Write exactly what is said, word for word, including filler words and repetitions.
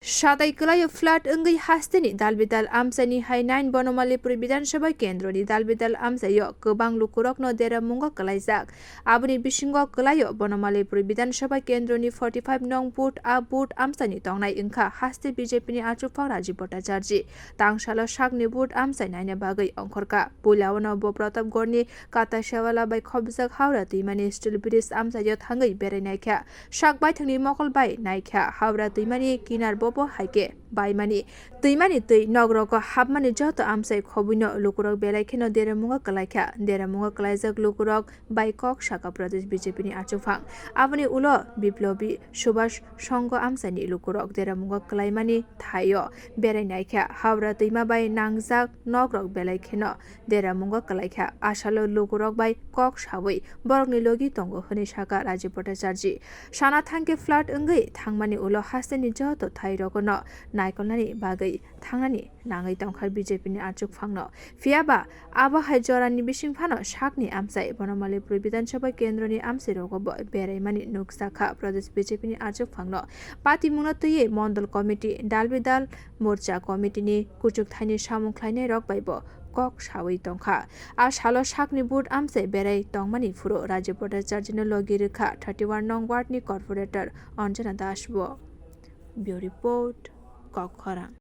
Satai kwlaio flood wngwi hasteni dalbidal amchaini hai nine Bonomalipuri Bidhan Sabha kendroni dalbidal amchaio kwbang lukurokno deramungo kwlaijak. Aboni bisingo kwlaio Bonomalipuri Bidhan Sabha kendroni forty five nong booth, a booth amchaini tongnai wngkha haste B J P ni achukphang Rajiv Bhattacharjee. Tangsalo sakni booth amchai naina bagwi ongkhorkha. Puilao no bo Pratapgarhni Katasewala bai khobjak Howrah twimani steel bridge amchaio thangwi berai naikha. Sak baithangni mokol bai naikha Howrah twimani kinar bobo haikhe baimani. Twimani twi nogrogo hapmani joto amchai khobwino lukurok belai kheno deramungo kwlaikha. Deramungo kwlaijak lukurok bai kok sakha Pradesh B J P ni achukphang. Aboni ulo Biplobi Subhash Songho amchaini lukurok deramungo kwlaimani thaio berai naikha. Howrah twima bai nangjak nokrok belai kheno deramungo kwlaikha. Asalo lukurok bai kok sawi borokni logi tongo hwnwi sakha Rajiv Bhattacharjee. Sana thangkhe flood wngwi thangmani ulo hasteni joto thairogono naikolnani bagwi thangnani nangwi tongkha B J P ni achukphangno. Phiyaba abo hai jorani bising phano sakni amchai Bonomalipuri Bidhan Sabha kendroni amchairogo bo beraimani nukjakha Pradesh B J P ni achukphangno. Patimungno twiwi Mondol Committee, Dalbidal Morcha Committee ni kuchuk thaini samung khlainairok bai bo kok sawi tongkha. A salo sakni booth amchai berai tongmani phuru Rajiv Bhattacharjee no logi rwkha thirty one nong ward ni corporator Anjana Das bo. Bureau Report, Kokkhorang.